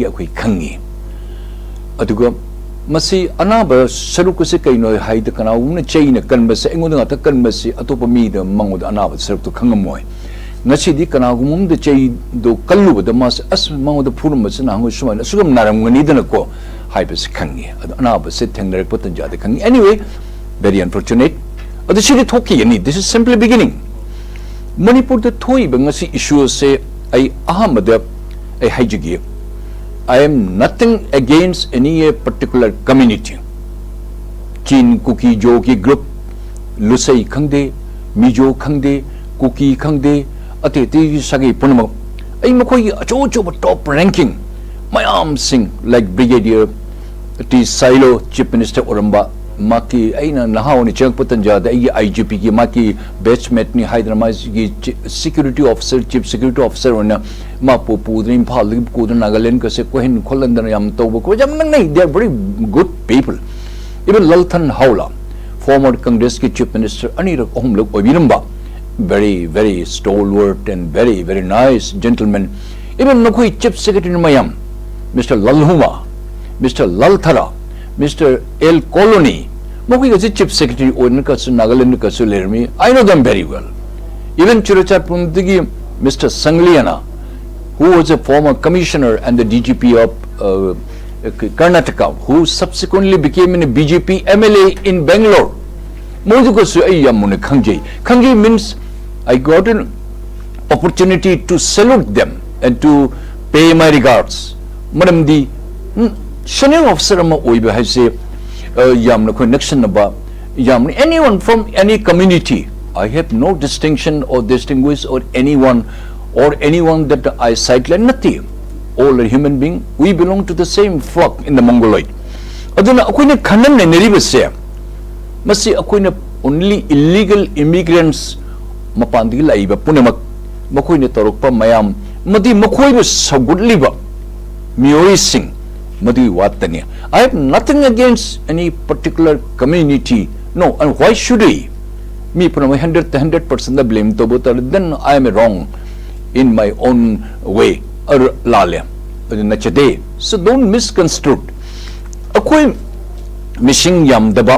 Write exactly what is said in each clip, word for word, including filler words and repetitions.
ꯑꯩꯈꯣꯏ ꯈꯪꯉꯤ꯫ ꯑꯗꯨꯒ ꯃꯁꯤ ꯑꯅꯥꯕ ꯁꯔꯨꯛ ꯑꯁꯤ ꯀꯩꯅꯣ ꯍꯥꯏꯗ, ꯀꯅꯥꯒꯨꯝꯕꯅ ꯆꯩꯅ ꯀꯟꯕꯁꯦ ꯑꯩꯉꯣꯟꯗ ꯉꯥꯛꯇ ꯀꯟꯕꯁꯤ ꯑꯇꯣꯞꯄ ꯃꯤꯗ, ꯃꯉꯣꯟꯗ ꯑꯅꯥꯕ ꯁꯔꯨꯛꯇꯣ ꯈꯪꯉꯝꯃꯣꯏ꯫ ꯉꯁꯤꯗꯤ ꯀꯅꯥꯒꯨꯝꯕ ꯑꯃꯗ ꯆꯩꯗꯣ ꯀꯜꯂꯨꯕꯗ ꯃꯥꯁꯦ, "ꯑꯁ, ꯃꯉꯣꯟꯗ ꯐꯨꯔꯝꯕꯁꯦ ꯅꯍꯥꯟꯋꯥꯏ ꯁꯨꯃꯥꯏꯅ ꯑꯁꯨꯛ ꯌꯥꯝ ꯅꯥꯔꯝꯒꯅꯤꯗꯅꯀꯣ" ꯍꯥꯏꯕꯁꯤ ꯈꯪꯉꯤ꯫ ꯑꯗꯣ ꯑꯅꯥꯕꯁꯦ ꯊꯦꯡꯅꯔꯛꯄ ꯇꯟꯖꯥꯗ ꯈꯪꯉꯤ꯫ Anyway, very unfortunate. ꯑꯗꯨ ꯁꯤꯗꯤ ꯊꯣꯛꯈꯤꯒꯅꯤ, this is simply beginning. ꯃꯅꯤꯄꯨꯔꯗ ꯊꯣꯛꯏꯕ ꯉꯁꯤ issue ꯑꯁꯦ ꯑꯩ ꯑꯍꯥꯟꯕꯗ ꯑꯩ ꯍꯥꯏꯖꯒꯦ, I am nothing against any particular community. ꯆꯤꯟ, ꯀꯨꯀꯤ, ꯖꯣꯒꯤ group, ꯂꯨꯁꯩ ꯈꯪꯗꯦ, ꯃꯤꯖꯣ ꯈꯪꯗꯦ, ꯀꯨꯀꯤ ꯈꯪꯗꯦ, ꯑꯇꯩ ꯑꯇꯩꯒꯤ ꯁꯥꯒꯩ ꯄꯨꯝꯅꯃꯛ, ꯑꯩ ꯃꯈꯣꯏꯒꯤ ꯑꯆꯧ ꯑꯆꯧꯕ top ranking ꯃꯌꯥꯝꯁꯤꯡ, like Brigadier T Sailo, Chief Minister ꯑꯣꯏꯔꯝꯕ, ꯃꯍꯥꯛꯀꯤ, ꯑꯩꯅ ꯅꯍꯥ ꯑꯣꯏꯅ ꯆꯪꯉꯛꯄ ꯇꯟꯖꯥꯗ ꯑꯩꯒꯤ I G P ꯒꯤ ꯃꯍꯥꯛꯀꯤ batchmate ꯅꯤ ꯍꯥꯏꯗꯅ, ꯃꯥꯒꯤ ꯆꯤ-, security officer, chief security officer ꯑꯣꯏꯅ ꯃꯥ ꯄꯨ-, ꯄꯨꯗꯅ, ꯏꯝꯐꯥꯜꯗꯒꯤ ꯄꯨꯗꯅ ꯅꯥꯒꯥꯂꯦꯟ ꯀꯁꯦ ꯀꯣꯏꯍꯟ ꯈꯣꯠꯍꯟꯗꯅ ꯌꯥꯝ ꯇꯧꯕ ꯈꯣꯠꯄ ꯌꯥꯝ ꯅꯛꯅꯩ, they are very good people. Even ꯂꯜꯊꯟ ꯍꯥꯎꯂꯥ, former Congress ꯀꯤ Chief Minister ꯑꯅꯤꯔꯛ ꯑꯍꯨꯝꯂꯛ ꯑꯣꯏꯕꯤꯔꯝꯕ, very, very stalwart and very, very nice gentleman. Even ꯅꯈꯣꯏ Chief Secretary ꯃꯌꯥꯝ, Mister Lalhuma, Mister Lalthara, Mister L Koloni, ꯃꯈꯣꯏꯒꯁꯨ Chief Secretary ꯑꯣꯏꯅ ꯀꯁꯨ ꯅꯥꯒꯥꯂꯦꯟꯗ ꯀꯁꯨ ꯂꯩꯔꯝꯃꯤ, I know them very well. Even ꯆꯨꯔꯆꯥꯟꯄꯨꯔꯗꯒꯤ Mister ꯁꯪꯂꯤꯌꯥꯅꯥ, who was a former commissioner and the D G P of, uh, Karnataka, who subsequently became a B J P M L A in Bangalore. ꯃꯣꯏꯗꯨꯒꯁꯨ ꯑꯩ ꯌꯥꯝ ꯃꯨꯟꯅ ꯈꯪꯖꯩ꯫ ꯈꯪꯖꯩ means I got an opportunity to salute them and to pay my regards. ꯃꯔꯝꯗꯤ, ꯎꯝ, senior officer ꯑꯃ ꯑꯣꯏꯕ ꯍꯥꯏꯁꯦ, ꯑ, ꯌꯥꯝꯅ ꯑꯩꯈꯣꯏ ꯅꯛꯁꯟꯅꯕ, ꯌꯥꯝꯅ, anyone from any community, I have no distinction or distinguish or anyone, or anyone that I sideline, ꯅꯠꯇꯦ, all are human being, we belong to the same flock in the Mongoloid. ꯑꯗꯨꯅ ꯑꯩꯈꯣꯏꯅ ꯈꯟꯅ ꯅꯩꯅꯔꯤꯕꯁꯦ, ꯃꯁꯤ ꯑꯩꯈꯣꯏꯅ only illegal immigrants, ꯃꯄꯥꯟꯗꯒꯤ ꯂꯥꯛꯏꯕ ꯄꯨꯝꯅꯃꯛ, ꯃꯈꯣꯏꯅ ꯇꯧꯔꯛꯄ ꯃꯌꯥꯝ, ꯑꯃꯗꯤ ꯃꯈꯣꯏꯕꯨ ꯁꯧꯒꯠꯂꯤꯕ ꯃꯤꯑꯣꯏꯁꯤꯡ, ꯃꯗꯨꯒꯤ ꯋꯥꯇꯅꯤ꯫ I have nothing against any particular community. No, and why should I? ꯃꯤ ꯄꯨꯝꯅꯃꯛ hundred, hundred percent ꯗ blame ꯇꯧꯕ ꯇꯥꯔꯗꯤ, then I am wrong in my own way. ꯑꯔ-, ꯂꯥꯜꯂꯦ꯫ ꯑꯗꯨ ꯅꯠꯆꯗꯦ꯫ So don't misconstrue꯫ ꯑꯩꯈꯣꯏ ꯃꯤꯁꯤꯡ ꯌꯥꯝꯗꯕ,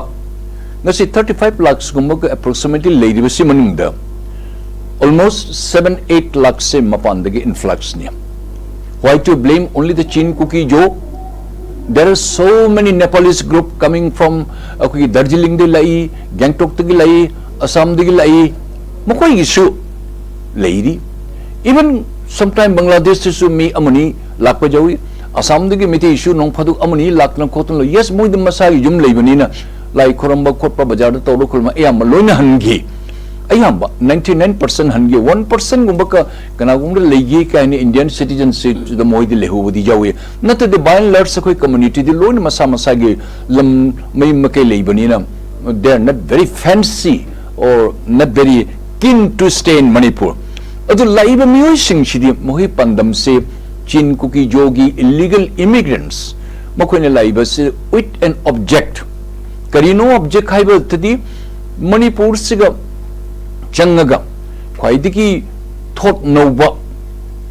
ꯉꯁꯤ thirty five lakhs ꯀꯨꯝꯕ approximately ꯂꯩꯔꯤꯕꯁꯤ ꯃꯅꯨꯡꯗ almost seven eight lakhs ꯁꯦ ꯃꯄꯥꯟꯗꯒꯤ influx ꯅꯤ꯫ Why to blame only the Chin Kuki Zo? There are so many Nepalese group coming from ꯑꯩꯈꯣꯏꯒꯤ ꯗꯥꯔꯖꯤꯂꯤꯡꯗꯒꯤ ꯂꯥꯛꯏ, ꯒꯦꯡꯇꯣꯛꯇꯒꯤ ꯂꯥꯛꯏ, ꯑꯁꯥꯝꯗꯒꯤ ꯂꯥꯛꯏ, ꯃꯈꯣꯏꯒꯤꯁꯨ ꯂꯩꯔꯤ꯫ Even sometime ꯕꯪꯒ꯭ꯂꯥꯗꯦꯁꯇꯁꯨ ꯃꯤ ꯑꯃꯅꯤ ꯂꯥꯛꯄ ꯌꯥꯎꯏ꯫ ꯑꯁꯥꯝꯗꯒꯤ ꯃꯩꯇꯩꯁꯨ ꯅꯣꯡ ꯐꯥꯗꯣꯛ ꯑꯃꯅꯤ ꯂꯥꯛꯇꯅ ꯈꯣꯠꯇꯅ ꯂꯩ꯫ Yes, ꯃꯣꯏꯗꯤ ꯃꯁꯥꯒꯤ ꯌꯨꯝ ꯂꯩꯕꯅꯤꯅ ꯂꯥꯏ ꯈꯨꯔꯝꯕ ꯈꯣꯠꯄ, ꯕꯖꯥꯔꯗ ꯇꯧꯔ ꯈꯨꯔꯨꯝꯕ ꯑꯌꯥꯝꯕ ꯂꯣꯏꯅ ꯍꯟꯈꯤ꯫ ꯑꯌꯥꯝꯕ ninety nine percent ꯍꯟꯈꯤ꯫ One percent ꯒꯨꯝꯕ ꯀ-, ꯀꯅꯥꯒꯨꯝꯕꯗ ꯂꯩꯈꯤ ꯀꯥꯏꯅ Indian citizenship ꯗ ꯃꯣꯏꯗꯤ ꯂꯩꯍꯧꯕꯗꯤ ꯌꯥꯎꯏ꯫ ꯅꯠꯇ꯭ꯔꯗꯤ by and large ꯑꯩꯈꯣꯏ community ꯗꯤ ꯂꯣꯏꯅ ꯃꯁꯥ ꯃꯁꯥꯒꯤ ꯂꯝ ꯃꯌꯨꯝ ꯃꯀꯩ ꯂꯩꯕꯅꯤꯅ, they are not very fancy or not very keen to stay in Manipur꯫ ꯑꯗꯨ ꯂꯥꯛꯏꯕ ꯃꯤꯑꯣꯏꯁꯤꯡꯁꯤꯗꯤ ꯃꯈꯣꯏ ꯄꯥꯟꯗꯝꯁꯦ ꯆꯤꯟ ꯀꯨꯀꯤ ꯖꯣꯒꯤ illegal immigrants, ꯃꯈꯣꯏꯅ ꯂꯥꯛꯏꯕꯁꯤ with an object꯫ ꯀꯔꯤꯅꯣ object ꯍꯥꯏꯕꯗꯗꯤ, ꯃꯅꯤꯄꯨꯔꯁꯤꯒ ꯆꯪꯉꯒ ꯈ꯭ꯋꯥꯏꯗꯒꯤ ꯊꯣꯠ ꯅꯧꯕ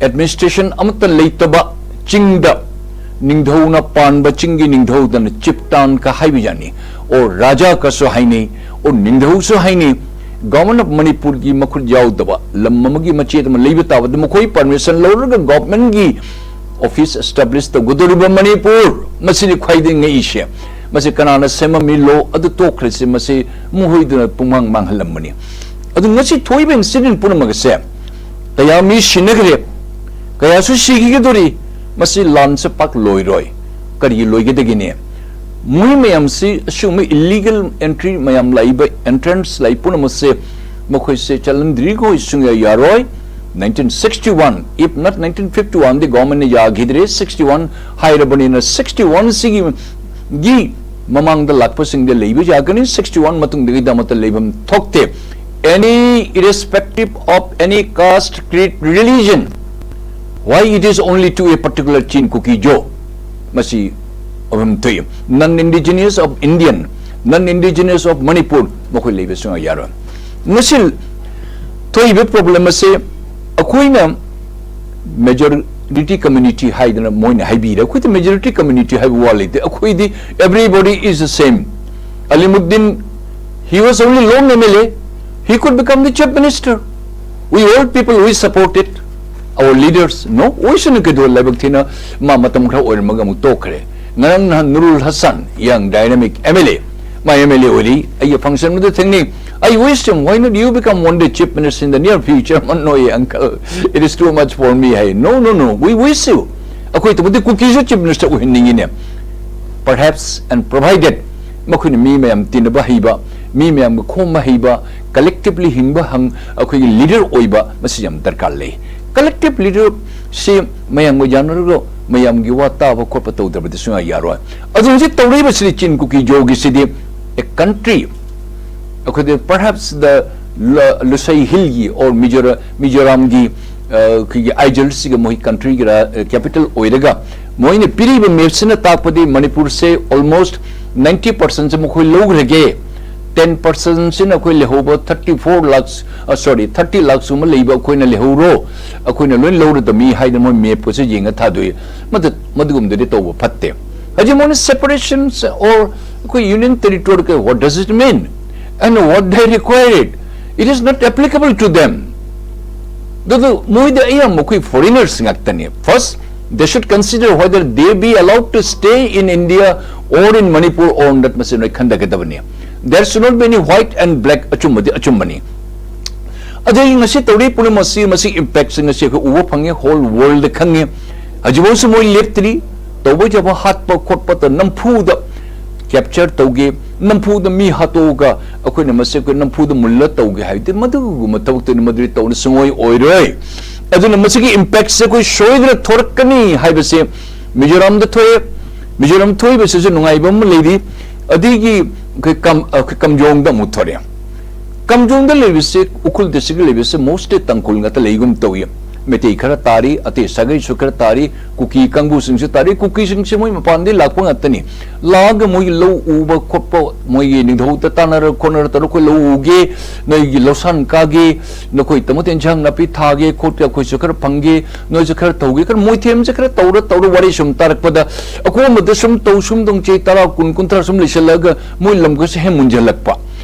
administration ꯑꯃꯠꯇ ꯂꯩꯇꯕ ꯆꯤꯡꯗ ꯅꯤꯡꯊꯧꯅ ꯄꯥꯟꯕ ꯆꯤꯡꯒꯤ ꯅꯤꯡꯊꯧꯗꯅ ꯆꯤꯞꯇꯥꯟꯒ ꯍꯥꯏꯕ ꯌꯥꯅꯤ, ꯑꯣ ꯔꯥꯖꯥꯒꯁꯨ ꯍꯥꯏꯅꯩ, ꯑꯣ ꯅꯤꯡꯊꯧꯁꯨ ꯍꯥꯏꯅꯩ꯫ Government of ꯃꯅꯤꯄꯨꯔꯒꯤ ꯃꯈꯨꯠ ꯌꯥꯎꯗꯕ ꯂꯝ ꯑꯃꯒꯤ ꯃꯆꯦꯠ ꯑꯃ ꯂꯩꯕ ꯇꯥꯕꯗ ꯃꯈꯣꯏ permission ꯂꯧꯔꯒ government ꯀꯤ office establish ꯇꯧꯒꯗꯧꯔꯤꯕ ꯃꯅꯤꯄꯨꯔ, ꯃꯁꯤꯅꯤ ꯈ꯭ꯋꯥꯏꯗꯒꯤ ꯉꯛꯏꯁꯦ꯫ ꯃꯁꯤ ꯀꯅꯥꯅ ꯁꯦꯝꯃꯝꯃꯤ? Law ꯑꯗꯨ ꯇꯣꯛꯈ꯭ꯔꯁꯤ, ꯃꯁꯤ ꯃꯈꯣꯏꯗꯨꯅ ꯄꯨꯡꯃꯥꯡ ꯃꯥꯡꯍꯜꯂꯝꯕꯅꯤ꯫ ꯑꯗꯨ ꯉꯁꯤ ꯊꯣꯛꯏꯕ incident ꯄꯨꯝꯅꯃꯛ ꯑꯁꯦ ꯀꯌꯥ ꯃꯤ ꯁꯤꯅꯈ꯭ꯔꯦ, ꯀꯌꯥꯁꯨ ꯁꯤꯈꯤꯒꯗꯧꯔꯤ, ꯃꯁꯤ ꯂꯥꯟꯁꯦ ꯄꯥꯛ ꯂꯣꯏꯔꯣꯏ꯫ ꯀꯔꯤꯒꯤ ꯂꯣꯏꯒꯗꯒꯦꯅꯦ? ꯃꯣꯏ ꯃꯌꯥꯝꯁꯤ ꯑꯁꯤꯒꯨꯝꯕ illegal entry ꯃꯌꯥꯝ ꯂꯥꯛꯏꯕ, entrance ꯂꯥꯛꯏ ꯄꯨꯝꯅꯃꯛꯁꯦ ꯃꯈꯣꯏꯁꯦ ꯆꯠꯍꯟꯗ꯭ꯔꯤꯈꯣꯏ ꯁꯨꯡꯌꯥ ꯌꯥꯔꯣꯏ꯫ Nineteen sixty one, if not nineteen fifty one D government ꯅ ꯌꯥꯈꯤꯗ꯭ꯔꯦ, sixty one ꯍꯥꯏꯔꯕꯅꯤꯅ sixty one ꯁꯤꯒꯤ ꯒꯤ ꯃꯃꯥꯡꯗ ꯂꯥꯛꯄꯁꯤꯡꯗ ꯂꯩꯕ ꯌꯥꯒꯅꯤ, sixty one ꯃꯇꯨꯡꯗꯒꯤꯗꯃꯛꯇ ꯂꯩꯐꯝ ꯊꯣꯛꯇꯦ꯫ Any irrespective of any caste, creed, religion, why it is only to a particular Chin Kuki Zo? ꯃꯁꯤ ꯑꯍꯨꯝ ꯊꯣꯛꯏ꯫ Non indigenous of Indian, non indigenous of Manipur, ꯃꯈꯣꯏ ꯂꯩꯕ ꯁꯨꯡꯌꯥ ꯌꯥꯔꯣꯏ꯫ ꯉꯁꯤ ꯊꯣꯛꯏꯕ problem ꯑꯁꯤ ꯑꯩꯈꯣꯏꯅ Major Majority community ꯍꯥꯏꯗꯅ ꯃꯣꯏꯅ ꯍꯥꯏꯕꯤꯔꯦ꯫ ꯑꯩꯈꯣꯏꯗꯤ majority community ꯍꯥꯏꯕ ꯋꯥ ꯂꯩꯇꯦ꯫ ꯑꯩꯈꯣꯏꯗꯤ everybody is the same. Alimuddin, he was only lone M L A. He could become the chief minister. We all people, we supported our leaders. No, ꯑꯣꯏꯁꯅꯨ ꯀꯩꯗꯧ, ꯂꯥꯏꯕꯛ ꯊꯤꯅ ꯃꯥ ꯃꯇꯝ ꯈꯔ ꯑꯣꯏꯔꯝꯃꯒ ꯑꯃꯨꯛ ꯇꯣꯛꯈ꯭ꯔꯦ꯫ ꯉꯔꯥꯡ ꯅꯍꯥꯟ Nurul Hassan, young dynamic M L A, ꯃꯥ M L A ꯑꯣꯏꯔꯤ, ꯑꯩꯒꯤ function ꯑꯃꯗ ꯊꯦꯡꯅꯩ꯫ I wish him, why not you become one day chief minister in the near future? ꯃꯥꯅ ꯅꯣꯛꯑꯦ, uncle, it is too much for me high. No, no, no, we wish you. ꯑꯩꯈꯣꯏ ꯇꯧꯕꯗꯤ ꯀꯨꯀꯤꯁꯨ chief minister ꯑꯣꯏꯍꯟꯅꯤꯡꯉꯤꯅꯦ꯫ Perhaps and provided ꯃꯈꯣꯏꯅ ꯃꯤ ꯃꯌꯥꯝ ꯇꯤꯟꯅꯕ ꯍꯩꯕ, ꯃꯤ ꯃꯌꯥꯝꯒ ꯈꯣꯝꯕ ꯍꯩꯕ, collectively ꯍꯤꯡꯕ ꯍꯪ-, ꯑꯩꯈꯣꯏꯒꯤ leader ꯑꯣꯏꯕ, ꯃꯁꯤ ꯌꯥꯝ ꯗꯔꯀꯥꯔ ꯂꯩ꯫ Collective leader ꯁꯤ ꯃꯌꯥꯝꯒ ꯌꯥꯅꯔꯒ ꯃꯌꯥꯝꯒꯤ ꯋꯥ ꯇꯥꯕ ꯈꯣꯠꯄ ꯇꯧꯗꯕꯗꯤ ꯁꯨꯡꯌꯥ ꯌꯥꯔꯣꯏ꯫ ꯑꯗꯨ ꯍꯧꯖꯤꯛ ꯇꯧꯔꯛꯏꯕꯁꯤꯗꯤ ꯆꯤꯟ ꯀꯨꯀꯤ ꯖꯣꯒꯤꯁꯤꯗꯤ a country, ꯑꯩꯈꯣꯏꯗꯤ perhaps the ꯂ-, ꯂꯨꯁꯩ ꯍꯤꯜꯒꯤ or ꯃꯤꯖꯣꯔꯥ-, ꯃꯤꯖꯣꯔꯥꯝꯒꯤ, ꯑ, ꯑꯩꯈꯣꯏꯒꯤ ꯑꯥꯏꯖꯜꯁꯤꯒ ꯃꯣꯏ countryꯒꯤ ꯔ-, capital ꯑꯣꯏꯔꯒ ꯃꯣꯏꯅ ꯄꯤꯔꯤꯕ mapꯁꯤꯅ ꯇꯥꯛꯄꯗꯤ ꯃꯅꯤꯄꯨꯔꯁꯦ almost ninety percentꯁꯦ ꯃꯈꯣꯏ ꯂꯧꯈ꯭ꯔꯒꯦ, ten percentꯁꯤꯅ ꯑꯩꯈꯣꯏ ꯂꯩꯍꯧꯕ thirty four lakhs, ꯑ, sorry, thirty lakhs ꯀꯨꯝꯕ ꯂꯩꯕ ꯑꯩꯈꯣꯏꯅ ꯂꯩꯍꯧꯔꯣ, ꯑꯩꯈꯣꯏꯅ ꯂꯣꯏ ꯂꯧꯔꯗꯕꯅꯤ ꯍꯥꯏꯗꯅ ꯃꯣꯏ mapꯀꯁꯦ ꯌꯦꯡꯉ ꯊꯥꯗꯣꯛꯏ꯫ ꯃꯗꯨ-, ꯃꯗꯨꯒꯨꯝꯕꯗꯗꯤ ꯇꯧꯕ ꯐꯠꯇꯦ꯫ ꯍꯧꯖꯤꯛ ꯃꯣꯏꯅ separations or ꯑꯩꯈꯣꯏ union territory ꯀ-, what does it mean? And what they require it? It is not applicable to them. ꯑꯗꯨ ꯃꯣꯏꯗ ꯑꯌꯥꯝꯕ ꯑꯩꯈꯣꯏ foreigners ꯉꯥꯛꯇꯅꯤ꯫ First, they should consider whether they be allowed to stay in India or in Manipur or not, ꯃꯁꯤ ꯅꯣꯏ ꯈꯟꯊꯒꯗꯕꯅꯤ꯫ There should not be any white and black, ꯑꯆꯨꯝꯕꯗꯤ ꯑꯆꯨꯝꯕꯅꯤ꯫ ꯑꯗꯒꯤ ꯉꯁꯤ ꯇꯧꯔꯤ ꯄꯨꯝꯅꯃꯛꯁꯤ, ꯃꯁꯤ impactꯁꯤ ꯉꯁꯤ ꯑꯩꯈꯣꯏ ꯎꯕ ꯐꯪꯉꯤ, whole world ꯈꯪꯉꯤ꯫ ꯍꯧꯖꯤꯛꯐꯥꯎꯁꯨ ꯃꯣꯏ ꯂꯦꯞꯇ꯭ꯔꯤ꯫ ꯇꯧꯕ ꯌꯥꯕ ꯍꯥꯠꯄ ꯈꯣꯠꯄꯗ ꯅꯝꯐꯨꯗ capture ꯇꯧꯒꯦ, ꯅꯝꯐꯨꯗ ꯃꯤ ꯍꯥꯠꯇꯣꯛꯑꯒ ꯑꯩꯈꯣꯏꯅ ꯃꯁꯤ ꯑꯩꯈꯣꯏ ꯅꯝꯐꯨꯗ ꯃꯨꯜꯂ ꯇꯧꯒꯦ ꯍꯥꯏꯕꯗꯤ ꯃꯗꯨꯒꯨꯝꯕ ꯊꯕꯛꯇꯨꯗꯤ ꯃꯗꯨꯗꯤ ꯇꯧꯅ ꯁꯨꯡꯑꯣꯏ ꯑꯣꯏꯔꯣꯏ꯫ ꯑꯗꯨꯅ ꯃꯁꯤꯒꯤ impactꯁꯦ ꯑꯩꯈꯣꯏ ꯁꯣꯏꯗꯅ ꯊꯣꯔꯛꯀꯅꯤ ꯍꯥꯏꯕꯁꯦ ꯃꯤꯖꯣꯔꯥꯝꯗ ꯊꯣꯛꯑꯦ꯫ ꯃꯤꯖꯣꯔꯥꯝ ꯊꯣꯛꯏꯕꯁꯤꯁꯨ ꯅꯨꯡꯉꯥꯏꯕ ꯑꯃ ꯂꯩꯔꯤ꯫ ꯑꯗꯒꯤ ꯑꯩꯈꯣꯏ ꯀꯝ-, ꯑꯩꯈꯣꯏ ꯀꯝꯖꯣꯡꯗ ꯑꯃꯨꯛ ꯊꯣꯔꯛꯑꯦ꯫ ꯀꯝꯖꯣꯡꯗ ꯂꯩꯕꯁꯦ, ꯎꯈ꯭ꯔꯨꯜ districtꯇ ꯂꯩꯕꯁꯦ mostly ꯇꯥꯡꯈꯨꯜ ꯉꯥꯛꯇ ꯂꯩꯒꯨꯝ ꯇꯧꯏ꯫ ꯃꯩꯇꯩ ꯈꯔ ꯇꯥꯔꯤ, ꯑꯇꯩ ꯁꯥꯒꯩꯁꯨ ꯈꯔ ꯇꯥꯔꯤ, ꯀꯨꯀꯤ ꯀꯥꯡꯕꯨꯁꯤꯡꯁꯨ ꯇꯥꯔꯤ꯫ ꯀꯨꯀꯤꯁꯤꯡꯁꯦ ꯃꯣꯏ ꯃꯄꯥꯟꯗꯒꯤ ꯂꯥꯛꯄ ꯉꯥꯛꯇꯅꯤ꯫ ꯂꯥꯛꯑꯒ ꯃꯣꯏꯒꯤ ꯂꯧ ꯎꯕ ꯈꯣꯠꯄ, ꯃꯣꯏꯒꯤ ꯅꯤꯡꯊꯧꯗ ꯇꯥꯟꯅꯔ ꯈꯣꯠꯅꯔ ꯇꯧꯔ ꯑꯩꯈꯣꯏ ꯂꯧ ꯎꯒꯦ, ꯅꯣꯏꯒꯤ ꯂꯧꯁꯥꯟ ꯀꯥꯒꯦ, ꯅꯈꯣꯏ ꯇꯃꯣꯠꯇ ꯏꯟꯁꯥꯡ ꯅꯥꯄꯤ ꯊꯥꯒꯦ ꯈꯣꯠꯀꯦ, ꯑꯩꯈꯣꯏꯁꯨ ꯈꯔ ꯐꯪꯒꯦ, ꯅꯣꯏꯁꯨ ꯈꯔ ꯇꯧꯒꯦ, ꯈꯔ ꯃꯣꯏꯊꯦꯝꯁꯦ ꯈꯔ ꯇꯧꯔ ꯇꯧꯔ ꯋꯥꯔꯤ ꯁꯨꯝ ꯇꯥꯔꯛꯄꯗ ꯑꯀꯣꯝꯕꯗ ꯁꯨꯝ ꯇꯧ ꯁꯨꯝ ꯇꯧ ꯆꯍꯤ ꯇꯔꯥ, ꯀꯨꯟ, ꯀꯨꯟꯊ꯭ꯔꯥ ꯁꯨꯝ ꯂꯩꯁꯜꯂꯛꯑꯒ ꯃꯣꯏ ꯂꯝꯒꯁꯦ ꯍꯦꯛ ꯃꯨꯟꯖꯜꯂꯛꯄ꯫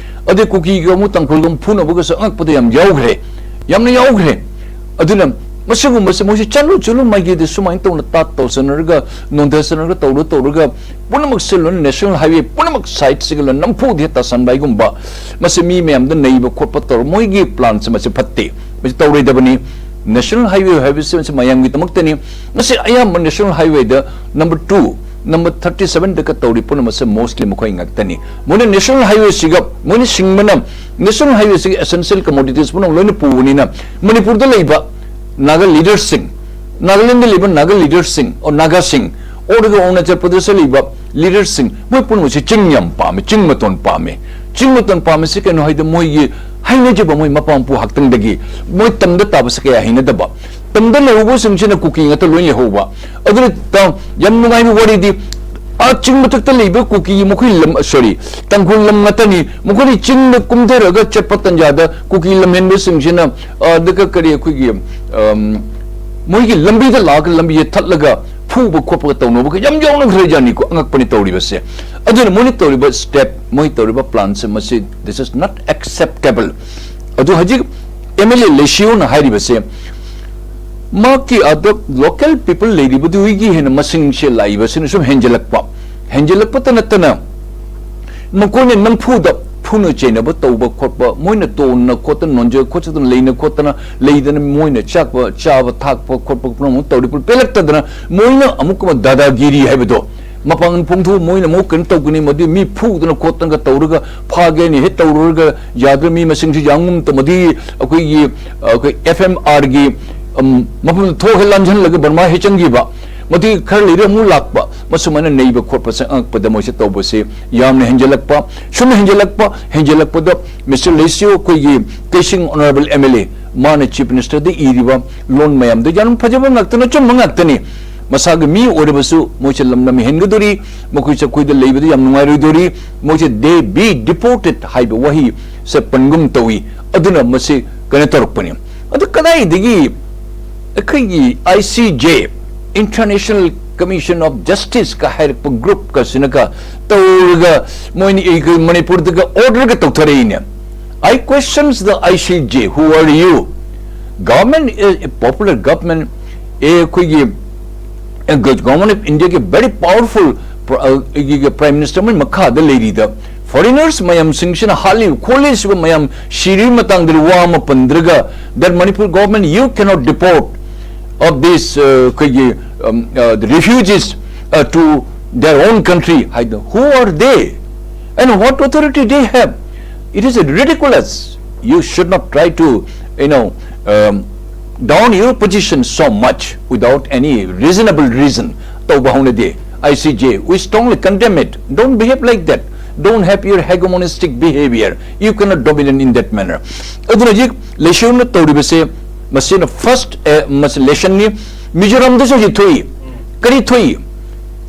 ꯑꯗꯩ ꯀꯨꯀꯤꯒ ꯑꯃꯨꯛ ꯇꯥꯡꯈꯨꯜꯒ ꯑꯃꯨꯛ ꯐꯨꯅꯕꯒꯁꯨ ꯑꯉꯛꯄꯗ ꯌꯥꯝ ꯌꯥꯎꯈ꯭ꯔꯦ, ꯌꯥꯝꯅ ꯌꯥꯎꯈ꯭ꯔꯦ꯫ ꯑꯗꯨꯅ ꯃꯁꯤꯒꯨꯝꯕꯁꯦ ꯃꯣꯏꯁꯦ ꯆꯠꯂꯨ ꯆꯠꯂꯨ ꯃꯥꯏꯒꯤꯗꯤ ꯁꯨꯃꯥꯏꯅ ꯇꯧꯅ ꯇꯥꯠ ꯇꯧꯁꯟꯅꯔꯒ ꯅꯣꯟꯊꯁꯟꯅꯔꯒ ꯇꯧꯔ ꯇꯧꯔꯒ ꯄꯨꯝꯅꯃꯛꯁꯦ ꯂꯣꯏꯅ ꯅꯦꯁꯅꯦꯜ ꯍꯥꯏꯋꯦ ꯄꯨꯝꯅꯃꯛ ꯁꯥꯏꯠꯁꯤꯒ ꯂꯣꯏꯅ ꯅꯝꯐꯨꯗ ꯍꯦꯛ ꯇꯥꯁꯟꯕ ꯍꯥꯏꯒꯨꯝꯕ꯫ ꯃꯁꯤ ꯃꯤ ꯃꯌꯥꯝꯗ ꯅꯩꯕ ꯈꯣꯠꯄ ꯇꯧꯔ ꯃꯣꯏꯒꯤ ꯄ꯭ꯂꯥꯟꯁꯦ ꯃꯁꯤ ꯐꯠꯇꯦ, ꯃꯁꯤ ꯇꯧꯔꯣꯏꯗꯕꯅꯤ꯫ ꯅꯦꯁꯅꯦꯜ ꯍꯥꯏꯋꯦ ꯍꯥꯏꯕꯁꯤ ꯃꯁꯤ ꯃꯌꯥꯝꯒꯤꯗꯃꯛꯇꯅꯤ꯫ ꯃꯁꯤ ꯑꯌꯥꯝꯕ ꯅꯦꯁꯅꯦꯜ ꯍꯥꯏꯋꯦꯗ ꯅꯝꯕꯔ ꯇꯨ, ꯅꯝꯕꯔ ꯊꯥꯔꯇꯤ ꯁꯕꯦꯟꯗꯒ ꯇꯧꯔꯤ ꯄꯨꯝꯅꯃꯛꯁꯦ ꯃꯣꯁꯂꯤ ꯃꯈꯣꯏ ꯉꯥꯛꯇꯅꯤ꯫ ꯃꯣꯏꯅ ꯅꯦꯁꯅꯦꯜ ꯍꯥꯏꯋꯦꯁꯤꯒ ꯃꯣꯏꯅ ꯁꯤꯡꯕꯅ ꯅꯦꯁꯅꯦꯜ ꯍꯥꯏꯋꯦꯁꯤꯒꯤ ꯑꯦꯁꯦꯟꯁꯤꯌꯦꯜ ꯀꯃꯣꯗꯤꯇꯤꯁ ꯄꯨꯝꯅꯃꯛ ꯂꯣꯏꯅ ꯄꯨꯕꯅꯤꯅ ꯃꯅꯤꯄꯨꯔꯗ ꯂꯩꯕ ꯅꯥꯒꯥ ꯂꯤꯗꯔꯁꯤꯡ, ꯅꯥꯒꯥꯂꯦꯟꯗ ꯂꯩꯕ ꯅꯥꯒꯥ ꯂꯤꯗꯔꯁꯤꯡ, ꯑꯣ, ꯅꯥꯒꯥꯁꯤꯡ, ꯑꯣꯔꯒ ꯑꯔꯨꯅꯥꯆꯜ ꯄ꯭ꯔꯗꯦꯁꯇ ꯂꯩꯕ ꯂꯤꯗꯔꯁꯤꯡ, ꯃꯣꯏ ꯄꯨꯝꯅꯃꯛꯁꯦ ꯆꯤꯡ ꯌꯥꯝ ꯄꯥꯝꯃꯦ, ꯆꯤꯡ ꯃꯇꯣꯟ ꯄꯥꯝꯃꯦ꯫ ꯆꯤꯡ ꯃꯇꯣꯟ ꯄꯥꯝꯃꯤꯁꯤ ꯀꯩꯅꯣ ꯍꯥꯏꯗ ꯃꯣꯏꯒꯤ ꯍꯩꯅꯖꯕ, ꯃꯣꯏ ꯃꯄꯥ ꯃꯄꯨ ꯍꯥꯛꯇꯪꯗꯒꯤ ꯃꯣꯏ ꯇꯝꯗ ꯇꯥꯕꯁꯦ ꯀꯌꯥ ꯍꯩꯅꯗꯕ꯫ ꯇꯝꯗ ꯂꯩꯍꯧꯕꯁꯤꯡꯁꯤꯅ ꯀꯨꯀꯤ ꯉꯥꯛꯇ ꯂꯣꯏ ꯂꯩꯍꯧꯕ꯫ ꯑꯗꯨꯅ ꯇ-, ꯌꯥꯝ ꯅꯨꯡꯉꯥꯏꯕ ꯋꯥꯔꯤꯗꯤ, ꯑꯥ ꯆꯤꯡ ꯃꯊꯛꯇ ꯂꯩꯕ ꯀꯨꯀꯤ ꯃꯈꯣꯏ ꯂꯝ, ꯁꯣꯔꯤ, ꯇꯥꯡꯈꯨꯜ ꯂꯝ ꯉꯥꯛꯇꯅꯤ꯫ ꯃꯈꯣꯏꯅ ꯆꯤꯡꯗ ꯀꯨꯝꯊꯔꯒ ꯆꯠꯄ ꯇꯟꯖꯥꯗ ꯀꯨꯀꯤ ꯂꯝꯍꯦꯟꯕꯁꯤꯡꯁꯤꯅ, ꯑ, ꯑꯗꯨꯒ ꯀꯔꯤ ꯑꯩꯈꯣꯏꯒꯤ, ꯑꯝ, ꯃꯣꯏꯒꯤ ꯂꯝꯕꯤꯗ ꯂꯥꯛꯑꯒ ꯂꯝꯕꯤꯁꯦ ꯊꯠꯂꯒ ꯐꯨꯕ ꯈꯣꯠꯄꯒ ꯇꯧꯅꯕꯒ ꯌꯥꯝ ꯌꯥꯎꯅꯈ꯭ꯔꯖꯥꯠꯅꯤꯀꯣ꯫ ꯑꯉꯛꯄꯅꯤ ꯇꯧꯔꯤꯕꯁꯦ꯫ ꯑꯗꯨꯅ ꯃꯣꯏꯅ ꯇꯧꯔꯤꯕ ꯁ꯭ꯇꯦꯞ, ꯃꯣꯏ ꯇꯧꯔꯤꯕ ꯄ꯭ꯂꯥꯟꯁꯦ ꯃꯁꯤ this is not acceptable꯫ ꯑꯗꯨ ꯍꯧꯖꯤꯛ ꯑꯦꯝ ꯑꯦꯜ ꯑꯦ ꯂꯩꯁꯤꯌꯣꯅ ꯍꯥꯏꯔꯤꯕꯁꯦ ꯃꯍꯥꯛꯀꯤ ꯑꯗ ꯂꯣꯀꯦꯜ ꯄꯤꯄꯜ ꯂꯩꯔꯤꯕꯗꯨꯒꯤ ꯍꯦꯟꯅ ꯃꯁꯤꯡꯁꯦ ꯂꯥꯛꯏꯕꯁꯤꯅ ꯁꯨꯝ ꯍꯦꯟꯖꯜꯂꯛꯄ, ꯍꯦꯟꯖꯜꯂꯛꯄꯇ ꯅꯠꯇꯅ ꯃꯈꯣꯏꯅ ꯅꯝꯐꯨꯗ ꯐꯨꯅ ꯆꯩꯅꯕ ꯇꯧꯕ ꯈꯣꯠꯄ, ꯃꯣꯏꯅ ꯇꯣꯟꯅ ꯈꯣꯠꯇꯅ ꯅꯣꯟꯖ ꯈꯣꯠꯆꯗꯅ ꯂꯩꯅ ꯈꯣꯠꯇꯅ ꯂꯩꯗꯅ ꯃꯣꯏꯅ ꯆꯥꯛꯄ, ꯆꯥꯕ ꯊꯥꯛꯄ ꯈꯣꯠꯄ ꯄꯨꯝꯅꯃꯛ ꯇꯧꯔꯤ ꯄꯦꯜꯂꯛꯇꯗꯅ ꯃꯣꯏꯅ ꯑꯃꯨꯛꯀ ꯗꯥꯗꯥꯒꯤꯔꯤ ꯍꯥꯏꯕꯗꯣ ꯃꯄꯥꯡꯒꯜ ꯐꯣꯡꯗꯣꯛ ꯃꯣꯏꯅ ꯑꯃꯨꯛ ꯀꯩꯅꯣ ꯇꯧꯒꯅꯤ, ꯃꯗꯨ ꯃꯤ ꯐꯨꯗꯅ ꯈꯣꯠꯇꯅꯒ ꯇꯧꯔꯒ ꯐꯥꯒꯦꯅ ꯍꯦꯛ ꯇꯧꯔꯨꯔꯒ ꯌꯥꯗ꯭ꯔ ꯃꯤ ꯃꯁꯤꯡꯁꯤ ꯌꯥꯝꯒꯨꯝ ꯇꯧꯃꯗꯤ ꯑꯩꯈꯣꯏꯒꯤ, ꯑꯩꯈꯣꯏ ꯑꯦꯐ ꯑꯦꯝ ꯑꯥꯔꯒꯤ, ꯎꯝ, ꯃꯐꯝꯗ ꯊꯣꯛ ꯍꯦꯛ ꯂꯥꯟꯁꯤꯜꯂꯒ ꯕꯔꯃꯥ ꯍꯦꯛ ꯆꯪꯈꯤꯕ, ꯃꯗꯨꯒꯤ ꯈꯔ ꯂꯩꯔ ꯑꯃꯨꯛ ꯂꯥꯛꯄ, ꯃꯁꯨꯃꯥꯏꯅ ꯅꯩꯕ ꯈꯣꯠꯄꯁꯦ ꯑꯉꯛꯄꯗ ꯃꯣꯏꯁꯦ ꯇꯧꯕꯁꯦ ꯌꯥꯝꯅ ꯍꯦꯟꯖꯜꯂꯛꯄ, ꯁꯨꯝ ꯍꯦꯟꯖꯜꯂꯛꯄ, ꯍꯦꯟꯖꯜꯂꯛꯄꯗ ꯃꯤꯁꯇꯔ ꯂꯩꯁꯤꯌꯣ ꯑꯩꯈꯣꯏꯒꯤ ꯀꯩꯁꯤꯡ ꯑꯣꯅꯔꯦꯕꯜ ꯑꯦꯝ ꯑꯦꯜ ꯑꯦ ꯃꯥꯅ ꯆꯤꯐ ꯃꯤꯅꯤꯁꯇꯔꯗ ꯏꯔꯤꯕ ꯂꯣꯟ ꯃꯌꯥꯝꯗꯣ ꯌꯥꯝ ꯐꯖꯕ ꯉꯥꯛꯇꯅ, ꯑꯆꯨꯝꯕ ꯉꯥꯛꯇꯅꯤ꯫ ꯃꯁꯥꯒꯤ ꯃꯤ ꯑꯣꯏꯔꯕꯁꯨ ꯃꯣꯏꯁꯦ ꯂꯝ ꯂꯝ ꯍꯦꯟꯒꯗꯣꯔꯤ, ꯃꯈꯣꯏ ꯆꯈꯣꯏꯗ ꯂꯩꯕꯗ ꯌꯥꯝ ꯅꯨꯡꯉꯥꯏꯔꯣꯏꯗꯣꯔꯤ, ꯃꯣꯏꯁꯦ "they be deported" ꯍꯥꯏꯕ ꯋꯥꯍꯩꯁꯦ ꯄꯟꯒꯨꯝ ꯇꯧꯏ꯫ ꯑꯗꯨꯅ ꯃꯁꯤ ꯀꯩꯅꯣ ꯇꯧꯔꯛꯄꯅꯤ꯫ ꯑꯗꯨ ꯀꯗꯥꯏꯗꯒꯤ ꯑꯩꯈꯣꯏꯒꯤ I C J, International Commission of Justice ꯀ ꯍꯥꯏꯔꯛꯄ ꯒ꯭ꯔꯨꯞ ꯀꯁꯤꯅꯒ ꯇꯧꯔꯒ ꯃꯣꯏꯅ ꯑꯩꯈꯣꯏ ꯃꯅꯤꯄꯨꯔꯗꯒ ꯑꯣꯔꯗꯔꯒ ꯇꯧꯊꯔꯛꯏꯅꯦ? I questions the I C J, who are you? Government is a popular government, ꯑꯦ, ꯑꯩꯈꯣꯏꯒꯤ, ꯑꯦ, ꯒ-, Government of India ꯒꯤ very powerful ꯄ꯭ꯔ-, ꯑ, ꯑꯩꯒꯤ ꯄ꯭ꯔꯥꯏꯝ ꯃꯤꯅꯤꯁꯇꯔ ꯑꯃꯒꯤ ꯃꯈꯥꯗ ꯂꯩꯔꯤꯗ ꯐꯣꯔꯦꯅꯔꯁ ꯃꯌꯥꯝꯁꯤꯡꯁꯤꯅ ꯍꯥꯠꯂꯤꯕ ꯈꯣꯠꯂꯤꯁꯤꯕ ꯃꯌꯥꯝ ꯁꯤꯔꯤꯕ ꯃꯇꯥꯡꯗꯗꯤ ꯋꯥ ꯑꯃ ꯄꯟꯗ꯭ꯔꯒ, that Manipur government, you cannot deport of this, uh, ꯑꯩꯈꯣꯏꯒꯤ, um, uh, the refugees, uh, to their own country ꯍꯥꯏꯗꯅ, who are they and what authority they have? It is ridiculous. You should not try to, you know, um, down your position so much without any reasonable reason. ꯇꯧꯕ ꯍꯧꯅꯗꯦ꯫ I C J, we strongly condemn it. Don't behave like that. Don't have your hegemonistic behavior. You cannot dominate in that manner. ꯑꯗꯨꯅ ꯍꯧꯖꯤꯛ ꯂꯩꯁꯧꯅ ꯇꯧꯔꯤꯕꯁꯦ, ꯃꯁꯤꯅ first, ꯑꯦ, ꯃꯁꯤ ꯂꯦꯁꯟꯅꯤ꯫ ꯃꯤꯖꯣꯔꯥꯝꯗꯁꯨ ꯍꯧꯖꯤꯛ ꯊꯣꯛꯏ꯫ ꯀꯔꯤ ꯊꯣꯛꯏ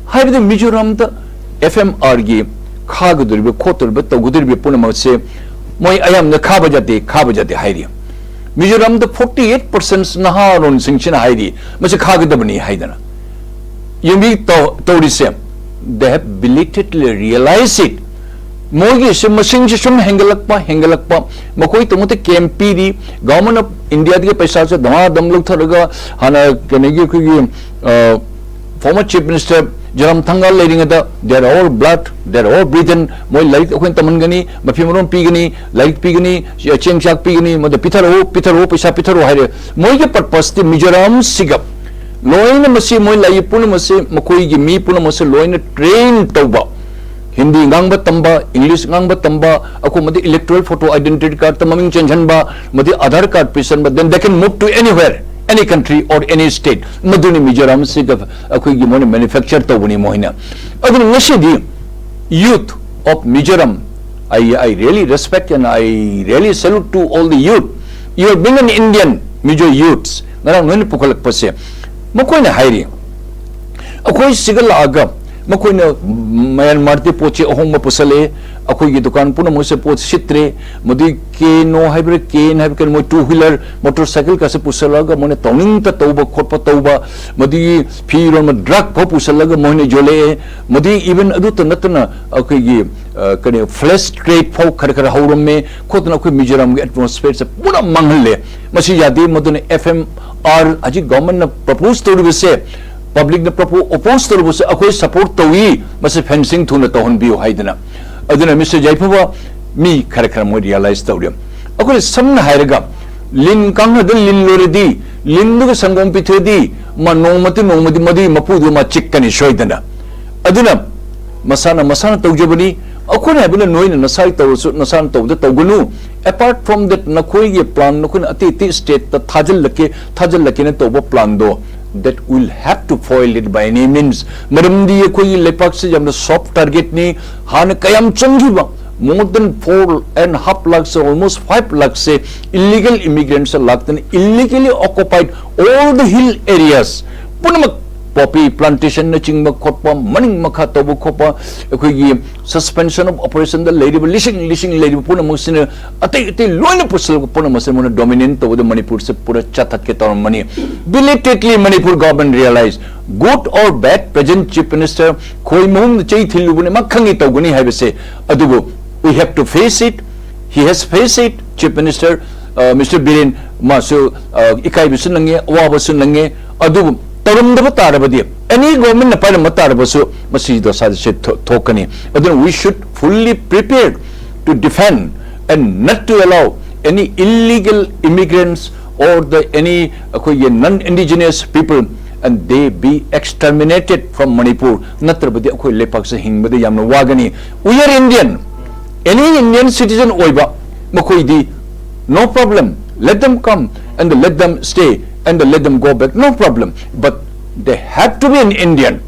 ꯍꯥꯏꯕꯗꯤ, ꯃꯤꯖꯣꯔꯥꯝꯗ F M R ꯒꯤ ꯈꯥꯒꯗꯧꯔꯤꯕ, ꯈꯣꯠꯇꯧꯔꯤꯕ, ꯇꯧꯒꯗꯧꯔꯤꯕ ꯄꯨꯝꯅꯃꯛꯁꯦ ꯃꯣꯏ ꯑꯌꯥꯝꯕꯅ ꯈꯥꯕ ꯌꯥꯗꯦ, ꯈꯥꯕ ꯌꯥꯗꯦ ꯍꯥꯏꯔꯤ꯫ ꯃꯤꯖꯣꯔꯥꯝꯗ forty eight percent ꯅꯍꯥꯔꯣꯟꯁꯤꯡꯁꯤꯅ ꯍꯥꯏꯔꯤ ꯃꯁꯤ ꯈꯥꯒꯗꯕꯅꯤ ꯍꯥꯏꯗꯅ꯫ ꯌꯦꯡꯕꯤ ꯇꯧ-, ꯇꯧꯔꯤꯁꯦ, they have belatedly realized it. ꯃꯣꯏꯒꯤꯁꯦ ꯃꯁꯤꯡꯁꯦ ꯁꯨꯝ ꯍꯦꯟꯒꯠꯂꯛꯄ, ꯍꯦꯟꯒꯠꯂꯛꯄ, ꯃꯈꯣꯏ ꯇꯧꯃꯠꯇ ꯀꯦꯝ ꯄꯤꯔꯤ꯫ Government of India ꯗꯒꯤ ꯄꯩꯁꯥꯁꯦ ꯙꯃꯥ ꯙꯝ ꯂꯧꯊꯔꯒ ꯍꯥꯟꯅ ꯀꯩꯅꯣꯒꯤ ꯑꯩꯈꯣꯏꯒꯤ, ꯑ, former Chief Minister ꯖꯣꯔꯥꯝꯊꯪꯒ ꯂꯩꯔꯤꯉꯩꯗ, "They are all blood, they are all brethren, ꯃꯣꯏ ꯂꯥꯏꯔꯤꯛ ꯑꯩꯈꯣꯏꯅ ꯇꯝꯍꯟꯒꯅꯤ, ꯃꯐꯤ ꯃꯔꯣꯟ ꯄꯤꯒꯅꯤ, ꯂꯥꯏꯔꯤꯛ ꯄꯤꯒꯅꯤ, ꯆꯦꯡ ꯆꯥꯛ ꯄꯤꯒꯅꯤ, ꯃꯗꯨ ꯄꯤꯊꯔꯛꯎ, ꯄꯤꯊꯔꯛꯎ, ꯄꯩꯁꯥ ꯄꯤꯊꯔꯛꯎ" ꯍꯥꯏꯔꯦ꯫ ꯃꯣꯏꯒꯤ purpose ꯇꯤ ꯃꯤꯖꯣꯔꯥꯝꯁꯤꯒ ꯂꯣꯏꯅ ꯃꯁꯤ ꯃꯣꯏ ꯂꯩ ꯄꯨꯝꯅꯃꯛꯁꯦ, ꯃꯈꯣꯏꯒꯤ ꯃꯤ ꯄꯨꯝꯅꯃꯛꯁꯦ ꯂꯣꯏꯅ train ꯇꯧꯕ, ꯍꯤꯟꯗꯤ ꯉꯥꯡꯕ ꯇꯝꯕ, ꯏꯪꯂꯤꯁ ꯉꯥꯡꯕ ꯇꯝꯕ, ꯑꯩꯈꯣꯏ ꯃꯗꯤ electoral photo identity card ꯇ ꯃꯃꯤꯡ ꯆꯦꯟꯁꯤꯟꯕ, ꯃꯗꯤ ꯑꯙꯥꯔ ꯀꯥꯔꯗ ꯄꯤꯁꯟꯕ, then they can move to anywhere, any country or any state꯫ ꯃꯗꯨꯅꯤ ꯃꯤꯖꯣꯔꯥꯝꯁꯤꯒ ꯑꯩꯈꯣꯏꯒꯤ ꯃꯣꯏꯅ manufacture ꯇꯧꯕꯅꯤ ꯃꯣꯏꯅ꯫ ꯑꯗꯨꯅ ꯉꯁꯤꯗꯤ youth of Mizoram, I, I really respect and I really salute to all the youth, You are being an Indian, Mizo youths. ꯉꯔꯥꯡ ꯅꯣꯏꯅ ꯄꯨꯈꯠꯂꯛꯄꯁꯦ, ꯃꯈꯣꯏꯅ ꯍꯥꯏꯔꯤ, ꯑꯩꯈꯣꯏ ꯁꯤꯒ ꯂꯥꯛꯑꯒ ꯃꯈꯣꯏꯅ ꯃ꯭ꯌꯥꯟꯃꯥꯔꯗꯤ ꯄꯣꯠ ꯆꯩ ꯑꯍꯣꯡꯕ ꯄꯨꯁꯜꯂꯛꯑꯦ, ꯑꯩꯈꯣꯏꯒꯤ ꯗꯨꯀꯥꯟ ꯄꯨꯝꯅꯃꯛꯁꯦ ꯄꯣꯠ ꯁꯤꯠꯇ꯭ꯔꯦ, ꯃꯗꯨꯒꯤ ꯀꯦꯅꯣ ꯍꯥꯏꯕ꯭ꯔꯥ, ꯀꯦꯟ ꯍꯥꯏꯕ꯭ꯔꯥ, ꯀꯩꯅꯣ, ꯃꯣꯏ ꯇꯨ ꯋꯤꯂꯔ, ꯃꯣꯇꯣꯔ ꯁꯥꯏꯀꯜ ꯀꯥꯁꯦ ꯄꯨꯁꯜꯂꯛꯑꯒ ꯃꯣꯏꯅ ꯇꯧꯅꯤꯡꯇ ꯇꯧꯕ ꯈꯣꯠꯄ ꯇꯧꯕ, ꯃꯗꯨꯒꯤ ꯐꯤꯔꯣꯟ, ꯗ꯭ꯔꯒ ꯐꯥꯎ ꯄꯨꯁꯜꯂꯒ ꯃꯣꯏꯅ ꯌꯣꯜꯂꯛꯑꯦ, ꯃꯗꯨꯒꯤ ꯏꯚꯟ ꯑꯗꯨꯇ ꯅꯠꯇꯅ ꯑꯩꯈꯣꯏꯒꯤ, ꯑ, ꯀꯔꯤ, ꯐ꯭ꯂꯦꯁ ꯇ꯭ꯔꯦꯗ ꯐꯥꯎ ꯈꯔ ꯈꯔ ꯍꯧꯔꯝꯃꯦ ꯈꯣꯠꯇꯅ ꯑꯩꯈꯣꯏ ꯃꯤꯖꯣꯔꯥꯝꯒꯤ ꯑꯦꯠꯃꯣꯁꯐꯤꯌꯔꯁꯦ ꯄꯨꯔꯥ ꯃꯥꯡꯍꯜꯂꯦ꯫ ꯃꯁꯤ ꯌꯥꯗꯦ꯫ ꯃꯗꯨꯅ ꯑꯦꯐ ꯑꯦꯝ ꯑꯥꯔ ꯍꯧꯖꯤꯛ ꯒꯚꯔꯟꯃꯦꯟꯠꯅ ꯄ꯭ꯔꯄꯣꯖ ꯇꯧꯔꯤꯕꯁꯦ, ꯄꯕ꯭ꯂꯤꯛꯅ ꯄ꯭ꯔꯄꯣ-, ꯑꯣꯄꯣꯖ ꯇꯧꯔꯤꯕꯁꯦ ꯑꯩꯈꯣꯏ ꯁꯄꯣꯔꯠ ꯇꯧꯏ, ꯃꯁꯤ ꯐꯦꯟꯁꯤꯡ ꯊꯨꯅ ꯇꯧꯍꯟꯕꯤꯌꯨ ꯍꯥꯏꯗꯅ꯫ ꯑꯗꯨꯅ ꯃꯤꯁꯇꯔ ꯌꯥꯏꯐꯕ, ꯃꯤ ꯈꯔ ꯈꯔ ꯃꯣꯏ ꯔꯤꯌꯦꯂꯥꯏꯁ ꯇꯧꯔꯤ꯫ ꯑꯩꯈꯣꯏꯅ ꯁꯝꯅ ꯍꯥꯏꯔꯒ, ꯂꯤꯟ ꯀꯥꯡꯅꯗ ꯂꯤꯟ ꯂꯣꯏꯔꯗꯤ, ꯂꯤꯟꯗꯨꯒ ꯁꯪꯒꯣꯝ ꯄꯤꯊꯛꯑꯗꯤ, ꯃꯥ ꯅꯣꯡꯃꯇ ꯅꯣꯡꯃꯗꯤ ꯃꯗꯨꯒꯤ ꯃꯄꯨꯗꯨ ꯃꯥ ꯆꯤꯛꯀꯅꯤ ꯁꯣꯏꯗꯅ꯫ ꯑꯗꯨꯅ ꯃꯁꯥꯅ ꯃꯁꯥꯅ ꯇꯧꯖꯕꯅꯤ꯫ ꯑꯩꯈꯣꯏꯅ ꯍꯥꯏꯕꯅ ꯅꯣꯏꯅ ꯅꯁꯥꯒꯤ ꯇꯧꯔꯁꯨ ꯅꯁꯥꯅ ꯇꯧꯕꯗ ꯇꯧꯒꯅꯨ꯫ Apart from that, ꯅꯈꯣꯏꯒꯤ ꯄ꯭ꯂꯥꯟ, ꯅꯈꯣꯏꯅ ꯑꯇꯩ ꯑꯇꯩ ꯁ꯭ꯇꯦꯠꯇ ꯊꯥꯖꯤꯜꯂꯛꯀꯦ, ꯊꯥꯖꯤꯜꯂꯛꯀꯦꯅ ꯇꯧꯕ ꯄ꯭ꯂꯥꯟꯗꯣ, that will have to foil it by any means. ꯃꯔꯝꯗꯤ ꯑꯩꯈꯣꯏꯒꯤ ꯂꯩꯄꯥꯛꯁꯤ ꯌꯥꯝꯅ ꯁꯣꯐ ꯇꯥꯔꯒꯦꯠꯅꯤ꯫ ꯍꯥꯟꯅ ꯀꯌꯥꯝ ꯆꯪꯈꯤꯕ, more than four and half lakhs, almost five lakhs say illegal immigrants ꯂꯥꯛꯇꯅ, illegally occupied all the hill areas ꯄꯨꯝꯅꯃꯛ, ꯄꯣꯄꯤ ꯄ꯭ꯂꯥꯟꯇꯦꯁꯟꯅꯆꯤꯡꯕ ꯈꯣꯠꯄ, ꯃꯅꯤꯡ ꯃꯈꯥ ꯇꯧꯕ ꯈꯣꯠꯄ, ꯑꯩꯈꯣꯏꯒꯤ suspension of operation ꯗ ꯂꯩꯔꯤꯕ ꯂꯤꯁꯤꯡ ꯂꯤꯁꯤꯡ ꯂꯩꯔꯤꯕ ꯄꯨꯝꯅꯃꯛꯁꯤꯅ, ꯑꯇꯩ ꯑꯇꯩ ꯂꯣꯏꯅ ꯄꯨꯁꯤꯜꯂꯒ ꯄꯨꯝꯅꯃꯛꯁꯦ ꯃꯣꯏꯅ ꯗꯣꯃꯤꯅꯦꯠ ꯇꯧꯕꯗ ꯃꯅꯤꯄꯨꯔꯁꯦ ꯄꯨꯔꯥ ꯆꯥꯊꯠꯀꯦ ꯇꯧꯔꯝꯕꯅꯤ꯫ Belatedly Manipur government realize, good or bad, present Chief Minister ꯈꯣꯏ ꯃꯍꯨꯝꯗ ꯆꯩ ꯊꯤꯜꯂꯨꯕꯅꯤ, ꯃꯥ ꯈꯪꯉꯤ ꯇꯧꯒꯅꯤ ꯍꯥꯏꯕꯁꯦ꯫ ꯑꯗꯨꯕꯨ we have to face it, he has faced it, Chief Minister, uh, Mister Biren, ꯃꯥꯁꯨ, uh, ꯏꯀꯥꯏꯕꯁꯨ ꯅꯪꯉꯦ, ꯑꯋꯥꯕꯁꯨ ꯅꯪꯉꯦ꯫ ꯑꯗꯨꯕꯨ ꯇꯧꯔꯝꯗꯕ ꯇꯥꯔꯕꯗꯤ, any government ꯅ ꯄꯥꯏꯔꯝꯕ ꯇꯥꯔꯕꯁꯨ, ꯃꯁꯤ ꯗꯁꯥꯁꯦ ꯊꯣ-, ꯊꯣꯛꯀꯅꯤ꯫ ꯑꯗꯨꯅ we should fully prepare to defend and not to allow any illegal immigrants or the any ꯑꯩꯈꯣꯏꯒꯤ non indigenous people and they be exterminated from Manipur. ꯅꯠꯇ꯭ꯔꯕꯗꯤ ꯑꯩꯈꯣꯏ ꯂꯩꯄꯥꯛꯁꯦ ꯍꯤꯡꯕꯗ ꯌꯥꯝꯅ ꯋꯥꯒꯅꯤ꯫ We are Indian. Any Indian citizen ꯑꯣꯏꯕ ꯃꯈꯣꯏꯗꯤ, no problem, let them come and let them stay and let them go back, no problem, but they have to be an Indian.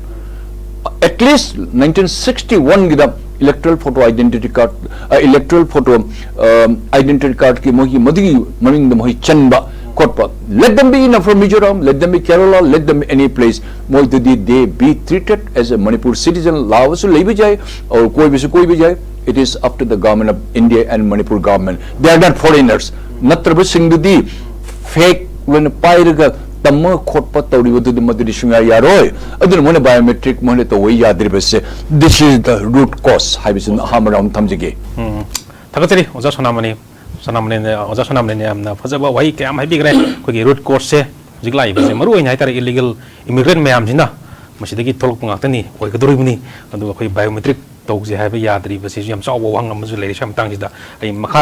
At least nineteen sixty-one ꯒꯤꯗ Electoral photo identity card, uh, electoral photo, uh, identity card ꯀꯤ ꯃꯣꯏꯒꯤ ꯃꯗꯨꯒꯤ ꯃꯃꯤꯡꯗ ꯃꯣꯏ ꯆꯟꯕ ꯈꯣꯠꯄ, let them be in from Mizoram, let them be Kerala, let them be any place, ꯃꯣꯏꯗꯨꯗꯤ they be treated as a Manipur citizen. ꯂꯥꯛꯑꯕꯁꯨ ꯂꯩꯕ ꯌꯥꯏ, or ꯀꯣꯏꯕꯁꯨ ꯀꯣꯏꯕ ꯌꯥꯏ. It is up to the government of India and Manipur government. They are not foreigners. ꯅꯠꯇ꯭ꯔꯕꯁꯤꯡꯗꯨꯗꯤ fake ꯂꯣꯏꯅ ꯄꯥꯏꯔꯒ ꯇꯝꯕ ꯈꯣꯠꯄ ꯇꯧꯔꯤꯕꯗꯨꯗꯤ ꯃꯗꯨꯗꯤ ꯁꯨꯡꯌꯥ ꯌꯥꯔꯣꯏ. ꯑꯗꯨꯅ ꯃꯣꯏꯅ biometric ꯃꯣꯏꯅ ꯇꯧꯕ ꯌꯥꯗ꯭ꯔꯤꯕꯁꯦ, this is the root cause ꯍꯥꯏꯕꯁꯤꯅ ꯑꯍꯥꯟꯕ round ꯊꯝꯖꯒꯦ. ꯎꯝ. ꯊꯥꯒꯠꯆꯔꯤ ꯑꯣꯖꯥ ꯁꯣꯅꯥꯃꯅꯤ꯫ ꯁꯣꯅꯥꯃꯅꯤꯅ, ꯑꯣꯖꯥ ꯁꯣꯅꯥꯃꯅꯤꯅ ꯌꯥꯝꯅ ꯐꯖꯕ ꯋꯥꯍꯩ ꯀꯌꯥ ꯑꯃ ꯍꯥꯏꯕꯤꯈ꯭ꯔꯦ꯫ ꯑꯩꯈꯣꯏꯒꯤ root cause ꯁꯦ ꯍꯧꯖꯤꯛ ꯂꯥꯛꯏꯕꯁꯦ ꯃꯔꯨ ꯑꯣꯏꯅ ꯍꯥꯏꯇꯥꯔꯦ illegal immigrant ꯃꯌꯥꯝꯁꯤꯅ ꯃꯁꯤꯗꯒꯤ ꯊꯣꯛꯂꯛꯄ ꯉꯥꯛꯇꯅꯤ, ꯑꯣꯏꯒꯗꯧꯔꯤꯕꯅꯤ꯫ ꯑꯗꯨꯒ ꯑꯩꯈꯣꯏ biometric ꯇꯧꯁꯦ ꯍꯥꯏꯕ ꯌꯥꯗ꯭ꯔꯤꯕꯁꯤꯁꯨ ꯌꯥꯝ ꯆꯥꯎꯕ ꯋꯥꯍꯪ ꯑꯃꯁꯨ ꯂꯩꯔꯦ꯫ ꯁ꯭ꯋꯥꯏ ꯃꯇꯥꯡꯁꯤꯗ ꯑꯩ ꯃꯈꯥ